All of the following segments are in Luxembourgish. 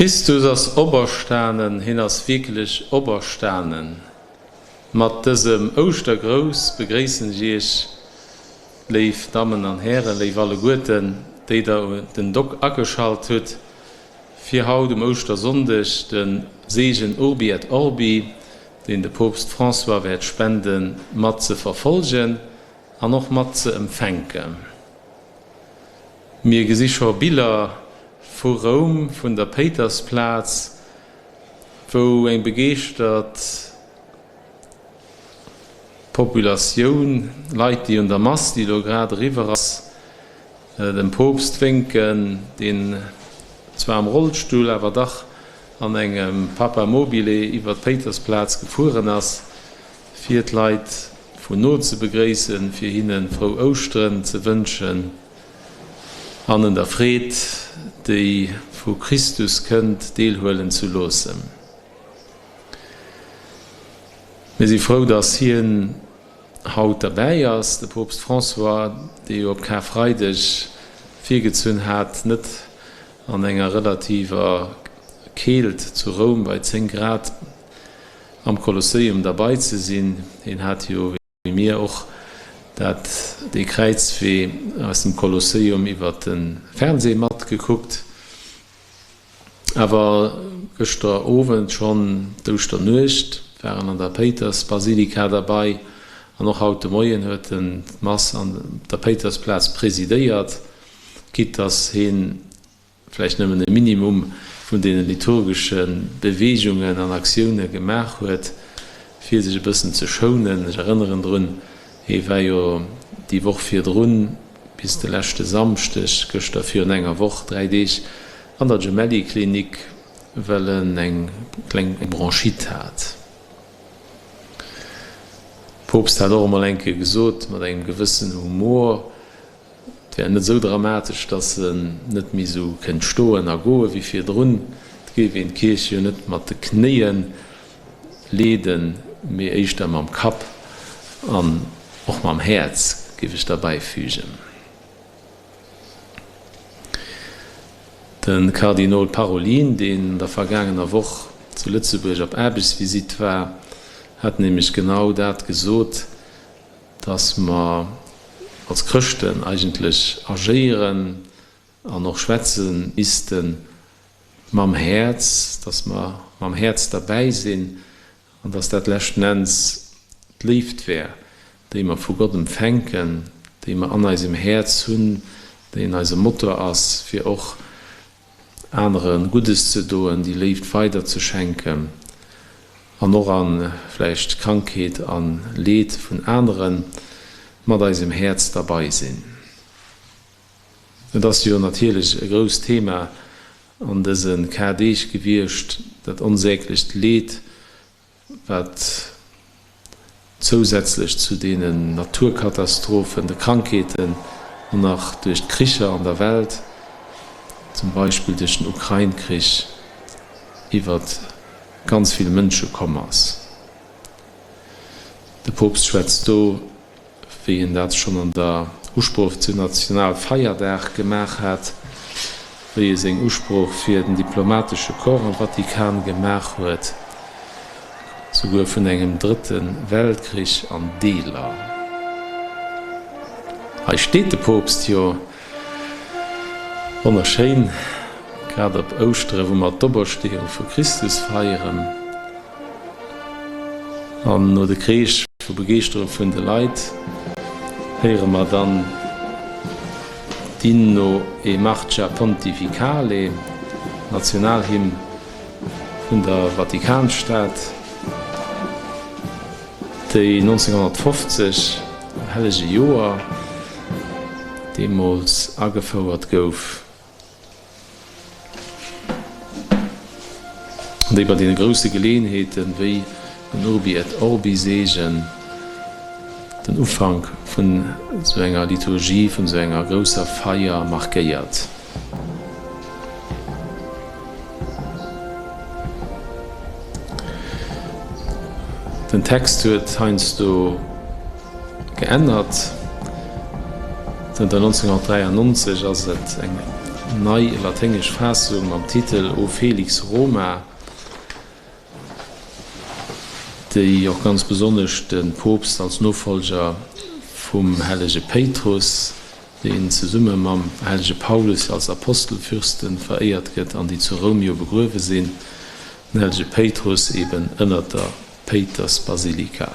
Christus ass operstanen, hien ass wierklech operstanen. Mat dësem Ouschtergrouss begréissen ech Iech, léif Dammen an Hären, léif alleguerten, déi der den Doc ageschalt hutt, fir haut um Ouschtersonndeg de Seegen Urbi et Orbi, deen de Poopst François wäert spenden, mat ze verfolgen an och mat ze empfänken. Mir gesi scho Biller vu Roum, vun der Péitersplaz, wou eng begeeschtert Populatioun, Leit, déi un der Mass, déi elo grad eriwwer ass, dem Poopst wénken, deen zwar am Rollstull, awer dach an engem Papamobile iwwer d'Péitersplaz gefueren ass, fir d'Leit vun no ze begréissen, fir hinne frou Ouschteren ze wënschen an un der Freed, déi vu Christus kënnt, deelhuelen ze loossen. Mir si frou, dass hien haut derbäi ass, de Poopst François, dee jo op Karfreideg virgezunn hat, net an enger relativer Keelt zu Roum bei 10 Grad am Kolosseum derbei ze sinn. Hien hat jo, wéi mir och, dat dee Kräizwee aus dem Kolosseum iwwer de Fernseh matgekuckt. Awer gëschter Owend schonn, d'Ouschternuecht, war en an der Péitersbasilika derbei an och haut de Moien huet en d'Mass an der Péitersplaz presidéiert, quitte dass heen vläicht nëmmen e Minimum vun deene liturgesche Beweegungen an Aktioune gemaach huet, fir sech e bëssen ze schounen. Ech erënneren drun, hie war jo déi Woch virdrun, bis de leschte Samschdeg, gëschter virun enger Woch, 3 Deeg an der Gemelli-Klinik, well en eng kleng Bronchite hat. Poopst hat och emol eng Kéier gesot, mat engem gewëssen Humor, Et wär net esou dramatesch, datt en net méi esou kënnt stoen a goe wéi virdrun. Et géif een d'Kierch jo net mat de Knéie leeden, mee éischter mam Kapp an och mam Häerz, géif ech derbäi fügen. De Kardinol Parolin, deen an der vergaangener Woch zu Lëtzebuerg op Aarbechtsvisitt war, hat nämlech genau dat gesot, dass mer als Chrëschten eigentlech agéieren an och schwätze misste mam Häerz, dass mer mam Häerz derbäi sinn an dass dat leschten Enns d'Léift wär, déi mer vu Gott empfänken, déi mer an eisem Häerz hunn, déi en eise Motor ass, fir och anere Guddes ze doen, déi Léift weider ze schenken an och a vläicht Krankheet a Leed vun anere mat eisem Häerz derbei sinn. Et ass jo natierlech e grousst Thema an dëse Kar-Deeg gewiescht, dat onsäglecht Leed, wat zousätzlech zu deenen Naturkatastrophen, de Krankheeten an nach duerch d'Kricher an der Welt, zum Beispill duerch den Ukrain-Krich, iwwert ganz vill Mënsche komm ass. De Poopst schwätzt do wéi en dat schonn an der Usprooch zu Nationalfeierdag gemaach hat, wéi e seng Usprooch fir den diplomatesche Corps am Vatikan gemaach huet, souguer vun engem drëtte Weltkrich an Deeler. Hei steet de Poopst jo wonnerschéin, grad op Ouschtere wou mer d'Opersteeung vu Christus feieren. An no de Kreesch vu Begeeschterung vun de Leit héiere mer dann d'Inno e Marcia Pontificale, d'Nationalhymn vun der Vatikanstad, déi 1950 am Hellege Joer deemools agefouert gouf. An déi bei deene grousse Geleeënheeten, wéi den Urbi et Orbi Seegen, den Ufank vun esou enger Liturgie, vun esou enger grousser Feier markéiert. Den Text huet heiansdo Geännert. Zënter 1993 ass et eng. nei laténgesch Faassung mam Titel O Felix Roma, déi och ganz besonnesch de Poopst als Nofollger vum hellege Péitrus, deen zesumme mam hellege Paulus als Apostelfürsten veréiert gëtt an déi zu Roum jo begruewe sinn, den hellege Péitrus eben ënnert der Péitersbasilika.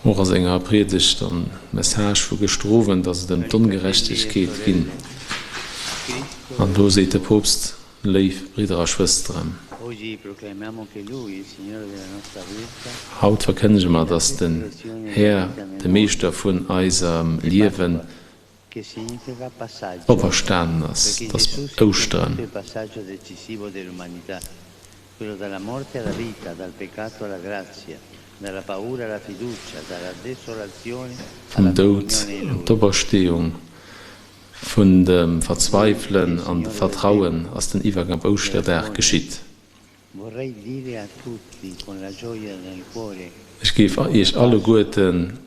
Och a senger Priedegt an Message vu gëschter Owend ass et ëm d'Ongerechtegkeet ginn. An do seet de Poopst, Léif Bridder a Schwësteren, haut verkënnege mer, datt den Här, de Meeschter vun eisem Liewen, Operstanen ass, et ass Ouschteren. Vum Doud an d'Opersteeung, vun dem Verzweifelen an de Vertrauen ass den Iwwergang op Ouschterdag geschitt. Ech géif iech alleguerten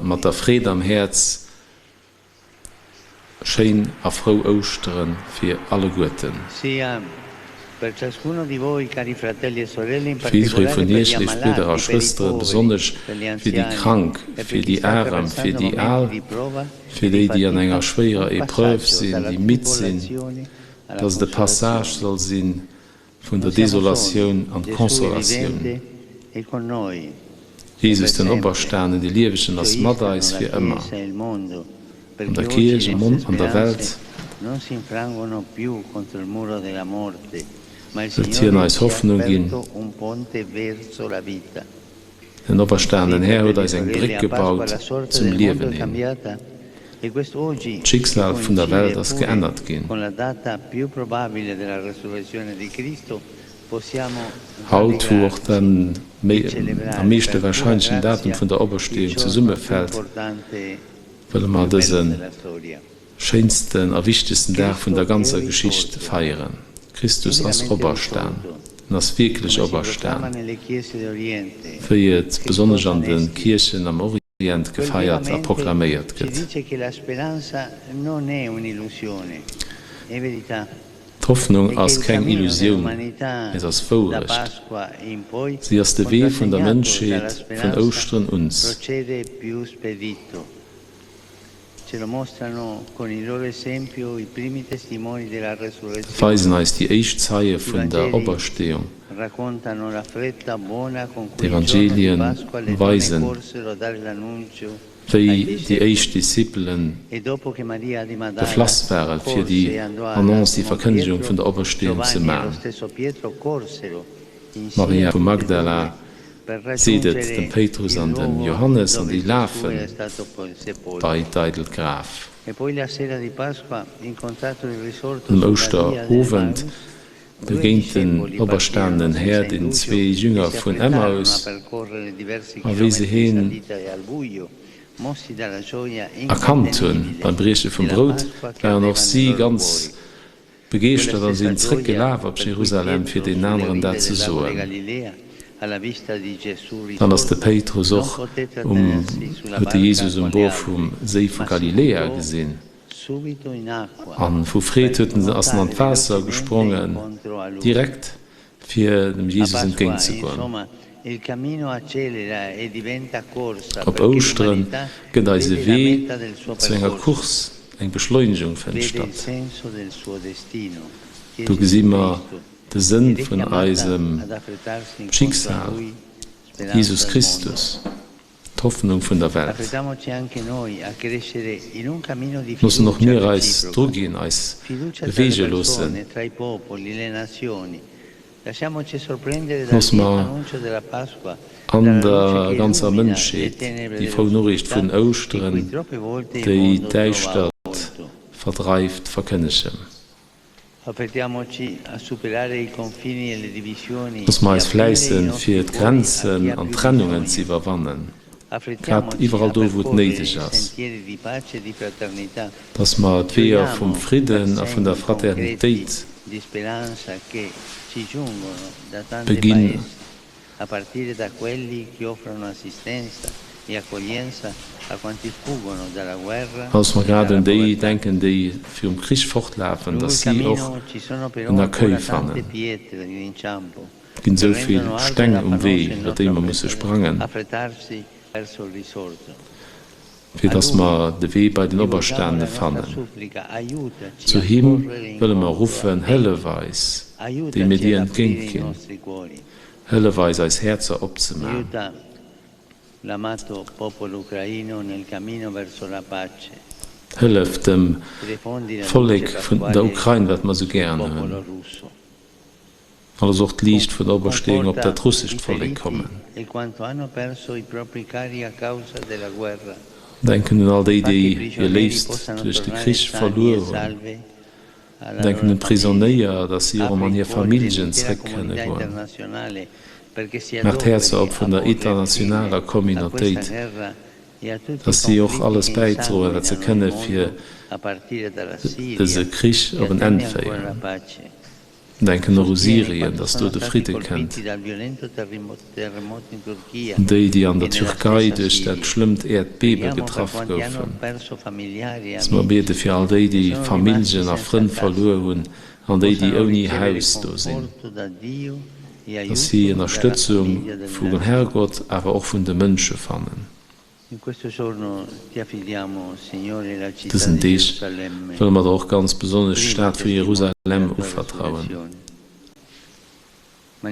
mat der Freed am Häerz Schéin a frou Ouschtere fir alleguerten. Fir jiddweree vun iech, léif Bridder a Schwësteren, besonnesch fir déi Krank, fir déi Arem, fir déi Al, fir déi, déi an enger schwéierer Epreuve sinn, déi midd sinn, dass et e Passage soll sinn Vun der Desolatioun an d'Consolatioun. Jesus, den Operstanen, de Liewegen, ass mat eis fir ëmmer, an der Kierch, am Mond, an der Welt, wëllt hien eis Hoffnung ginn. Den operstanen Här huet eis eng Bréck gebaut zum Liewen hin. D'Schicksal vun der Welt ass geännert ginn. Haut, wou och den am meeschte warscheinlechen Datum vun der Opersteeung zesummefält, wëlle mer dëse schéinsten a wichtegsten Dag vun der ganzer Geschicht feieren. Christus ass operstan. En ass wierklech operstan, wéi et besonnesch an de Kierchen am Orient gefeiert a proklaméiert gëtt. D'Hoffnung ass keng Illusioun, mee se ass Wourecht. Si ass de Wee vun der Mënschheet vun Ouschteren uns. Weisen eis déi éischt Zeie vun der Opersteeung. D'Evangelien weisen, wéi déi éischt Discipelen beflass ware fir déi Annonce, déi Verkënnegung vun der Opersteeung ze man. D'Maria vu Magdala seet et dem Péitrus an dem Johannes, an déi lafe bei d'eidelt Graf. Um Ouschterowend begéint den operstanenen Här den zwee Jünger vun Emmaus, a wéi se hien erkannt hunn beim Brieche vum Brout, waren och si ganz Begeeschtert a sinn zréck gelaf op Jerusalem fir deenen aneren dat ze soen. Dann ass de Péitrus och um huet de Jesus um Bord vum Séi vu Galiläa gesinn, a vu Freed huet en ass en an d'Waasser gesprongen, direkt fir dem Jesus entgéint ze goen. Op Ouschteren gëtt eise Wee zu enger Course, eng Beschleunegung fënnt statt. Do gesi mer de Sënn vun eisem Schicksal, Jesus Christus. D'Hoffnung vun der Welt. Loossen och mir eis druginn, eis beweege loossen. Loosse mer an der ganzer Mënschheet déi frou Noriicht vun Ouschteren, déi d'Däischtert verdreift, verkënnegen. Loosse mer eis fläissen, fir d'Grenzen an d'Trennungen ze iwwerwannen, grad iwwerall do, wou et néideg ass, dass mer d'Weeër vum Fridden a vun der Fraternitéit beginn. Loosse mer grad un déi denken, déi virum Krich fortlafen, datt si och en Accueil fannen. Et ginn esou vill Steng um Wee, iwwer déi mer musse sprangen, fir datt mer de Wee bei den Operstanene fannen. Zu him wëlle mer ruffen, Hëllef eis, déi mir dir entgéint ginn, hëllef eis, eis Häerzer opzeman. Hëllef dem Vollek vun der Ukrain, wat mer esou gären hunn. A looss och d'Liicht vun der Opersteeung op dat russescht Vollek kommen. Denken un all déi, déi hir Léifst duerch de Krich verluer hunn. Denken un d'Prisonéier, datt si erëm an hir Familljen zréck kënne goen. Maach d'Häerzer op vun der internationaler Communautéit, datt si och alles bäidroen, wat se kënne fir dëse Krich op en Enn féieren. Denken och u Syrien, datt do de Fridde kënnt. Un déi, déi an der Türkei duerch dat schlëmmt Äerdbebe getraff goufen. Datt mer biede fir all déi, déi Familljen a Frënn verluer hunn an déi, déi ouni Haus do sinn. Datt si Ënnerstëtzung vum Herrgott, awer och vun de Mënsche fannen. Dësen Deeg wëlle mer der och ganz besonnesch d'Stad vu Jerusalem uvertrauen. Ech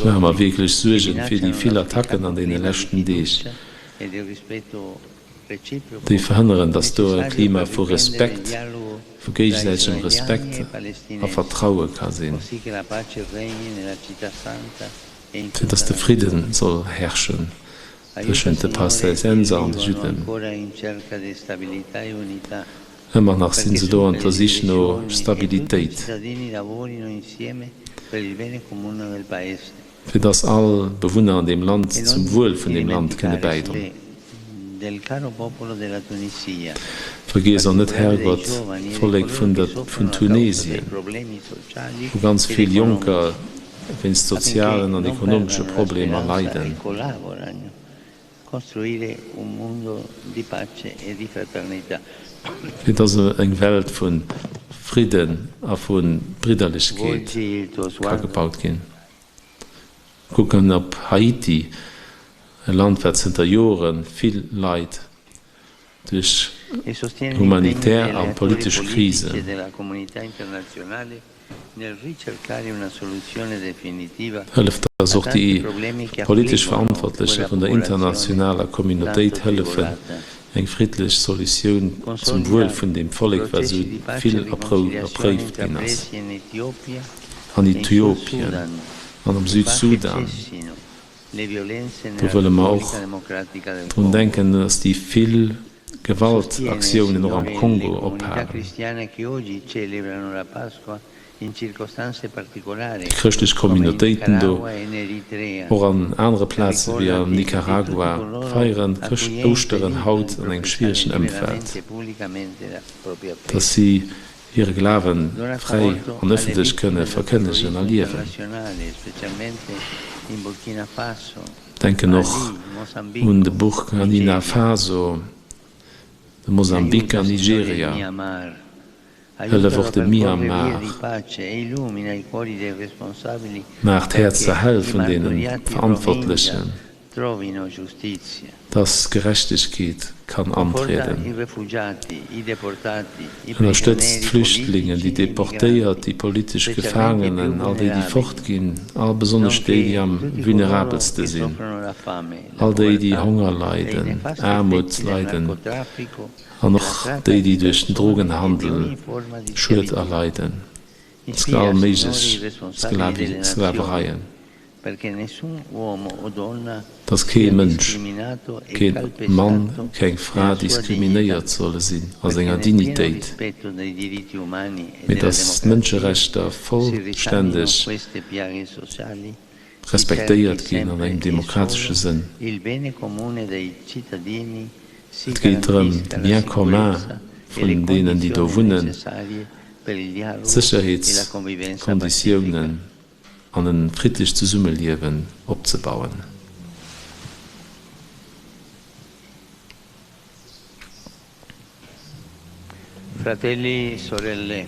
maache mer wierklech Suergen fir déi vill Attacken an deene leschten Deeg. Déi verhënneren, datt do e Klima vu Respekt, vu géigesäitegem Respekt a Vertraue ka sinn. Fir datt de Fridde soll herrschen tëschent de Palästinenser an de Judden. Ëmmer nach sinn se do an der Sich no Stabilitéit. Fir datt all Bewunner an deem Land zum Wuel vun deem Land kënne bäidroen. Vergiess och net, Herrgott, d'Vollek vun Tunesien, wou ganz vill Jonker wéinst sozialen an ekonomesche Problemer leiden. Fir dass eng Welt vu Fridden a vu Bridderlechkeet ka gebaut ginn. Kucken op Haiti, e Land wat zënter Jore vill leit duerch humanitär a politesch Krisen. Hëlleft, dass och déi politesch Verantwortlecher vun der internationaler Communautéit hëllefen, eng friddlech Solutioun zum Wuel vun deem Vollek, wat esou vill erpréift ginn ass an Ethiopien an am Südsudan. Do wëlle mer och drun denken, dass déi vill Gewaltaktiounen och am Kongo ophalen. Déi chrëschtlech Communautéiten do, och an anere Plaze wéi am Nicaragua, feieren Chrëscht-Ouschteren haut an engem schwieregen Ëmfeld. Dass si hire Glawe fräi an ëffentlech kënne verkënnegen a liewen. Denken och un de Burkanina Faso, de Mosambik an Nigeria. Hëllef och dem Myanmar. Maach d'Häerzer hell vun deene Verantwortlechen, dass Gerechtegkeet kann antrieden. Ënnerstëtz d'Flüchtlingen, déi Deportéiert, déi politesch Gefaangenen, all déi, déi fort ginn, a besonnesch déi, déi am vulnerabelste sinn, all déi, déi Honger leiden, Aarmut leiden an och déi, déi duerch den Drogenhandel Schued erleiden, all méiglech Sklavereien. Dass kee Mënsch, kee Mann, keng Fra diskriminéiert solle sinn a senger Dignitéit, mee dass d'Mënscherechter vollständeg respektéiert ginn an engem demokratesche Sënn. Et geet drëm, de Bien commun vun deenen, déi do wunnen, d'Sécherheetskonditiounen. an e friddlecht Zesummeliewen opzebauen. Fratelli, sorelle,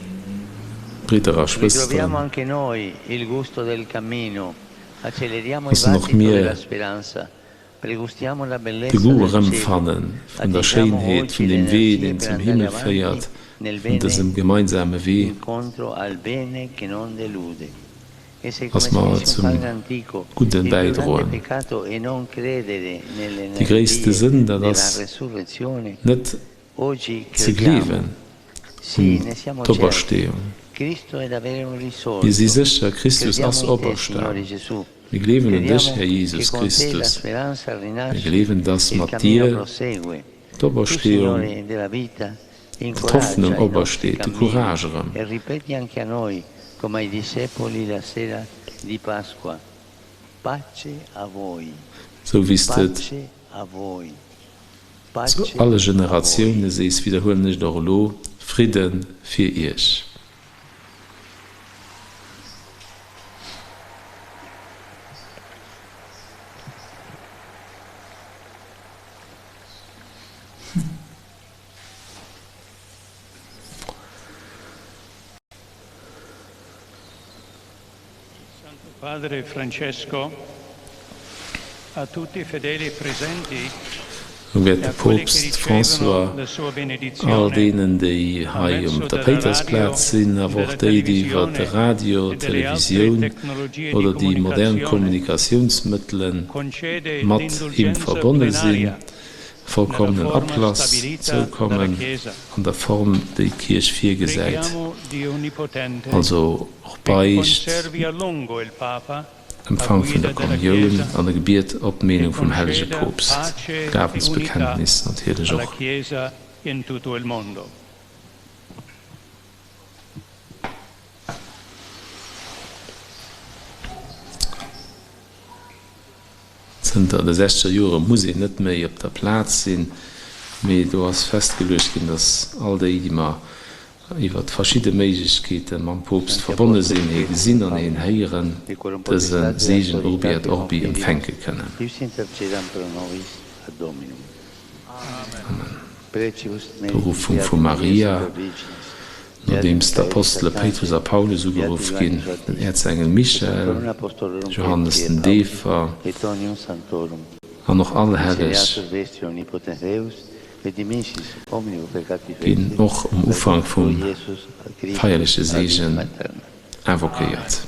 Bridder a ritroviamo Schwësteren, anche noi il gusto del cammino, acceleriamo il loossen och battito mir della speranza, pregustiamo la de bellezza Goût del cielo, erëmfanne vun der attingiamo Schéinheet oggi vun le deem Wee, energie deen per zum andare Himmel avanti féiert, nel vun bene dësem gemeinsame Wee. incontro al bene che non delude. E se, Dass come mer scrisse un zum padre antico, Gudde il più grande bäidroen. peccato è non credere nelle Déi gréisste energie Sënn, dat della ass resurrezione, net oggi ze crediamo. gleewen Sì, un ne siamo certi. d'Opersteeung. Cristo è davvero Mir si risorto. sécher, Christus Crediamo ass in te, operstan. Signore Gesù. Mir gleewen un dech, Crediamo Här che Jesus con te la Christus. speranza Mir rinasce gleewen, dass e il mat cammino dir prosegue. Tu, d'Opersteeung, Signore della vita, d'Hoffnung incoraggia i nostri opersteet, de cammini Courage erëm. e ripeti anche a noi, come ai discepoli la sera di Pasqua, Pace a voi, Sou wéi s de et pace a voi, zu pace alle a voi. Generatioune sees, widderhuelen ech et och elo, Fridde fir iech. Santo Padre Francesco, a tutti i fedeli presenti Lo wäert e de a quelli che Poopst ricevono François la sua all benedizione deenen, déi a hei mezzo um der della radio, Péitersplaz sinn, awer della och déi, déi iwwer de televisione Radio, e delle altre d'Televisioun tecnologie di oder déi modern comunicazione, Kommunikatiounsmëttele concede mat him l'indulgenza verbonne sinn, plenaria nella vollkommenen forma Ablass stabilita dalla zoukommen Chiesa. an der Form, déi d'Kierch virgesäit, Preghiamo Dio Onnipotente also och che Beicht, conservi a lungo il Papa a Empfang vun guida der della Kommioun Chiesa an e Gebiet op e d'Meenung vum hellege conceda Poopst, pace e unità Glawensbekenntnis natierlech alla och. Chiesa in tutto il mondo. Zënter de sechzeger Jore muss een net méi op der Plaz sinn, mee do ass festgeluecht ginn, datt all déi, déi mer iwwer verschidde Méiglechkeete mam Poopst Santi verbonne Apostoli sinn, hee Petri et gesinn an heen Pauli, héieren, et quorum dëse potestati et Seegen Urbi auctoritate et Orbi confidit, empfänke kënnen. ipsi intercedam pro nobis ad Dominum. Amen. Precibus meritis D'Beruffung vu Beati Mariae Maria, Super Virginis, Beati nodeems Michaelis d'Apostele Péitrus Arcangeli, a Paulus Beati ugeruff ginn, Ioannis den Baptista, Äerzengel et Michael, sanctorum apostolorum Johannes Petri den et Pauli, Deefer et omnium sanctorum, an och all Helleg misereatur vestri omnipotens Deus, et dimissis omnibus peccatis ginn vestris, och um per Ufank Christo vum Jesus ad Christus feierleche ad Seegen vitam aeternam. invoquéiert.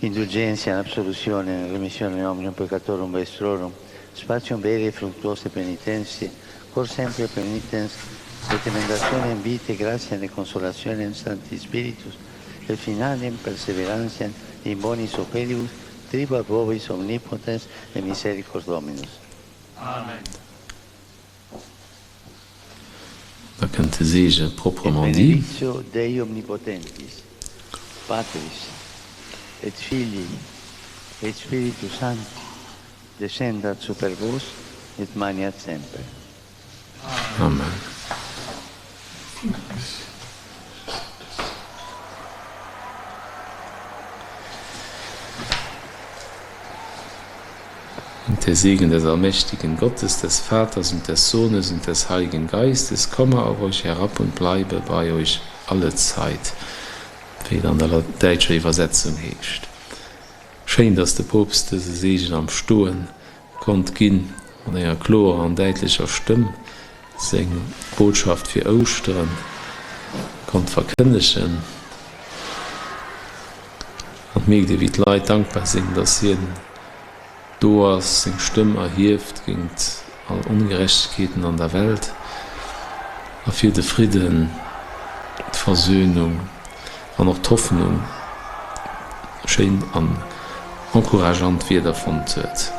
Indulgentiam, absolutionem, remissionem omnium peccatorum vestrorum, spatium vere et fructuosae penitentiae, cor sempre penitens, et emendationem vitae gratiam et consolationem Sancti Spiritus, et finalem perseverantiam in bonis operibus, tribuat vobis omnipotens et misericors Dominus. Amen. Da kënnt de Seege Et proprement dit. benedictio Dei omnipotentis, Patris, et Filii, et Spiritus Sancti, descendat super vos et maneat semper. Amen. Und der Segen des allmächtigen Gottes, des Vaters und des Sohnes und des Heiligen Geistes komme auf euch herab und bleibe bei euch allezeit, wéi et an der däitscher Iwwersetzung heescht. Schéin, dass de Poopst dëse Seegen am Stoen konnt ginn, mat enger klorer an däitlecher Stëmm seng Botschaft fir Ouschteren konnt verkënnegen. An et mierkt ee wéi d'Leit dankbar sinn, dass hien do ass, seng Stëmm erhieft géint all Ongerechtegkeeten an der Welt a fir de Fridden, d'Versöhnung an och d'Hoffnung schéin an encourageant Wierder fonnt huet.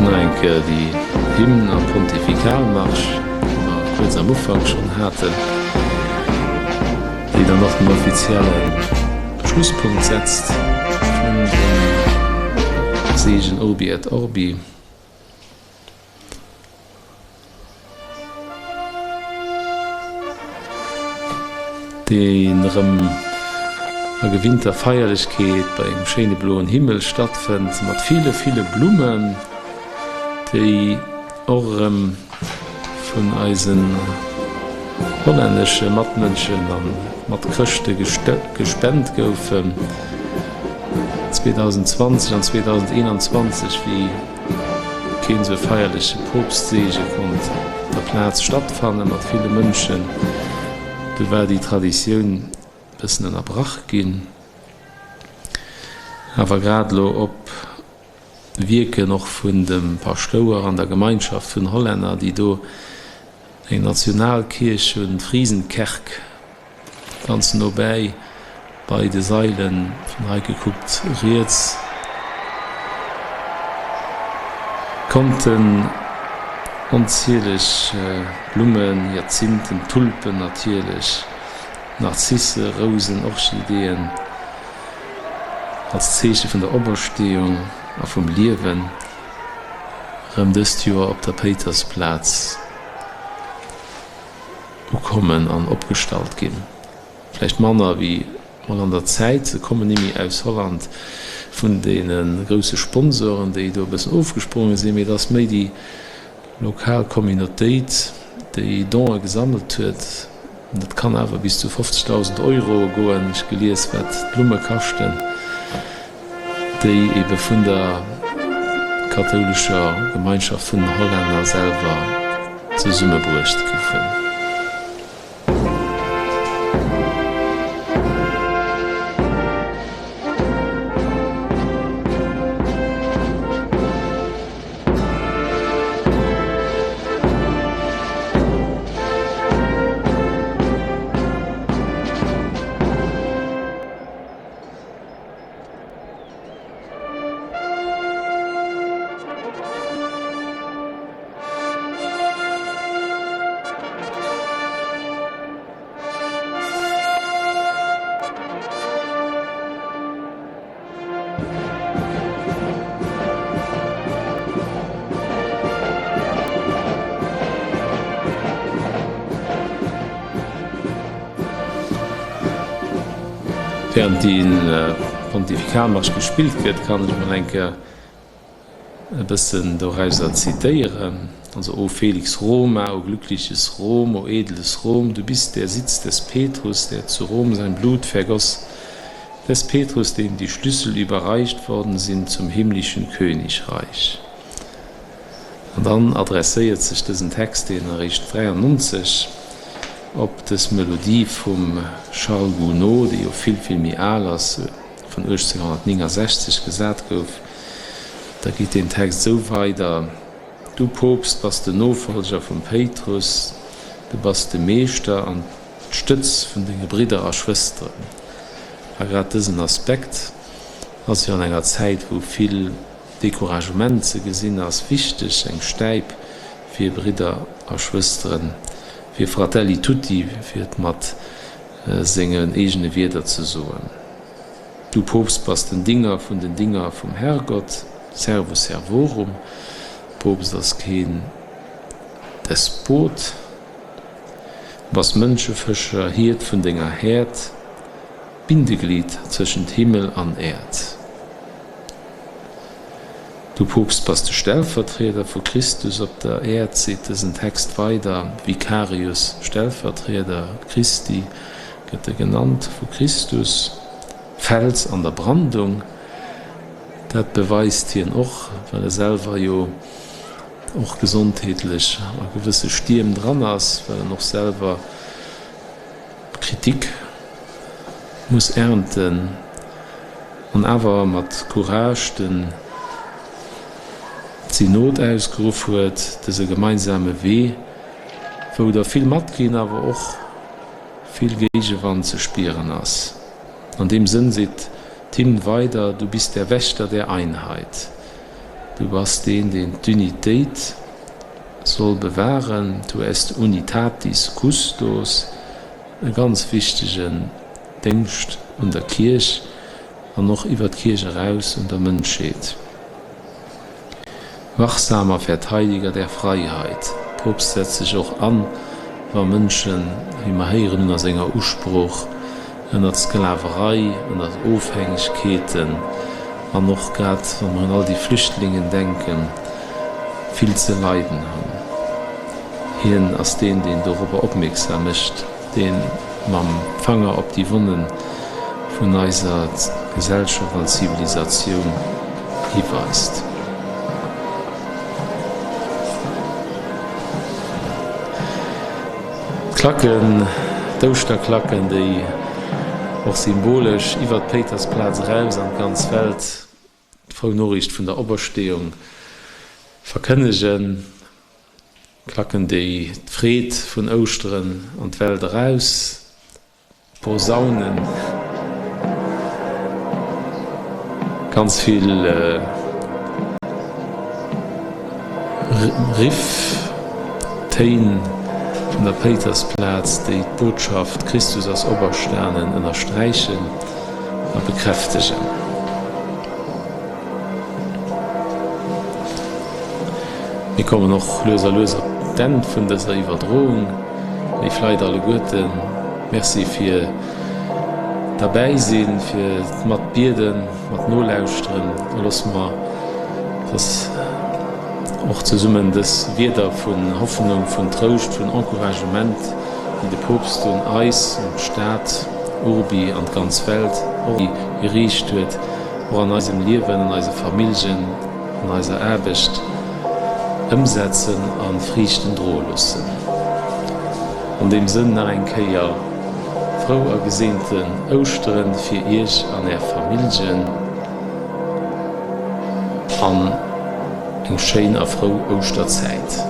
Nach eng Kéier déi Hymn a Pontifikalmarsch, déi mer kuerz am Ufank schonn haten, déi dann och den offizielle Schlusspunkt setzt vun dem. Seegen Urbi et Orbi. Deen erëm a gewinnter Feierlechkeet bei engem schéine bloen Himmel stattfënnt, mat ville, ville Blummen, déi och erëm vun eisen hollännesche Matmënschen a Matchrëschte gespent goufen. 2020 an 2021, wéi keen esou feierleche Poopstseege konnt op der Plaz stattfanne mat ville Mënschen. Du war déi Traditioun e bëssen ënnerbrach ginn. Awer grad elo op Wierken och vun dem Paschtouer an der Gemeinschaft vun Hollänner, déi do eng Nationalkierch hunn, d'Friesenkerk, Ganz nobäi bei de Sailen, vun hei gekuckt riets, konnten onzieleg Blummen, Hyazinthen, Tulpen natierlech, Narzisse, Rousen, Orchideeën als Zeeche vun der Opersteeung a vum Liewen erëm dëst Joer op der Péitersplaz ukommen an opgestallt ginn. Vläicht manner wéi mol an der Zäit. Se kommen nimmi aus Holland vun deene grousse Sponsoren, déi do e bëssen ofgespronge sinn, mee et ass méi déi lokal Communautéit, déi Donë gesammelt huet. Dat kann awer bis zu 50.000 Euro goen, ech gelies, wat d'Blumme kaschten. Déi ebe vun der kathoulescher Gemeinschaft vun den Hollänner selwer zesummebruecht goufen. Während de Pontifikalmarsch gespillt gëtt, kann ech mol eng Kéier e bëssen dorauser zitéieren, Also, O Felix Roma, o glückliches Rom, o edles Rom, du bist der Sitz des Petrus, der zu Rom sein Blut vergoss, des Petrus, dem die Schlüssel überreicht worden sind zum himmlischen Königreich. An dann adresséiert sech dësen Text, deen eréischt 93 op dës Melodie vum Charles Gounod, déi jo vill, vill méi al ass, vun 1869 gesat gouf, da geet deen Text esou weider, Du Poopst bass den Nofolger vum Péitrus, du bass de Meeschter an d'Stëtz vun denge Bridder a Schwësteren. A grad dësen Aspekt ass jo an enger Zäit, wou vill Decouragement ze gesinn ass, wichteg, eng Stäip fir Bridder a Schwësteren, fir Fratelli tutti, fir et mat sengen eegene Wierder ze soen. Du Poopst bass den Dinger vun den Dinger vum Herrgott, Servus servorum. Poopst ass keen Despot. Du bass Mënschefëscher, Hiert vun denger Häerd, Bindeglied tëschent Himmel an Äerd. Du Poopst bass de Stellvertrieder vu Christus op der Äerd, seet dësen Text weider, Vicarius, Stellvertrieder Christi gëtt e genannt, vu Christus, Fels an der Brandung. Dat beweist hien och, well e selwer jo och gesondheetlech a gewësse Stierm dran ass, well en och selwer Kritik muss ernten an awer mat Courage den Synod ausgeruff huet, dëse gemeinsame Wee, wou der vill matginn, awer och vill Géigewand ze spieren ass. An deem Sënn seet d'Hymn weider, Du bist der Wächter der Einheit. Du bass deen, deen d'Unitéit soll bewahren, tu est unitatis custos, e ganz wichtegen Déngscht un der Kierch an och iwwer d'Kierch eraus un der Mënschheet. Wachsamer Verteidiger der Freiheit. Poopst setzt sech och an, wa Mënschen, wéi mer héieren hunn a senger Usprooch, ënnert Sklaverei, ënnert Ofhängegkeeten an och grad wa mer un all déi Flüchtlingen denken, vill ze leiden hunn. Hien ass deen, deen dorobber opmierksam mécht, dee mam Fanger op déi Wonne vun eiser Gesellschaft an Zivilisatioun hiweist. D'Klacken, d'Ouschterklacken, déi och symbolesch iwwer d'Péitersplaz eraus an d'ganz Welt d'frou Noriicht vun der Opersteeung verkënnegen, Klacken, déi d'Freed vun Ouschteren an d'Welt eraus posaunen. Ganz vill Riff, Téin vun der Péitersplaz, déi d'Botschaft Christus ass operstanen ënnersträichen a bekräftegen. Mir kommen och lues a lues op d'Enn vun dëser Iwwerdroung. Léif Leit alleguerten, Merci fir derbäi sinn, fir mat bieden, mat nolauschteren. A loosse mer dass och zesummen dës Wierder vun Hoffnung, vun Trouscht, vun Encouragement, déi de Poopst un eis, un d'Stad Urbi an d'ganz Welt geriicht huet, och an eisem Liewen, an eise Familljen, an eiser Aarbecht ëmsetzen a Friichten droe loossen. An deem Sënn nach eng Kéier frou a geseenten Ouschteren fir Iech an Är Familljen an eng schéin a frou Ouschterzäit.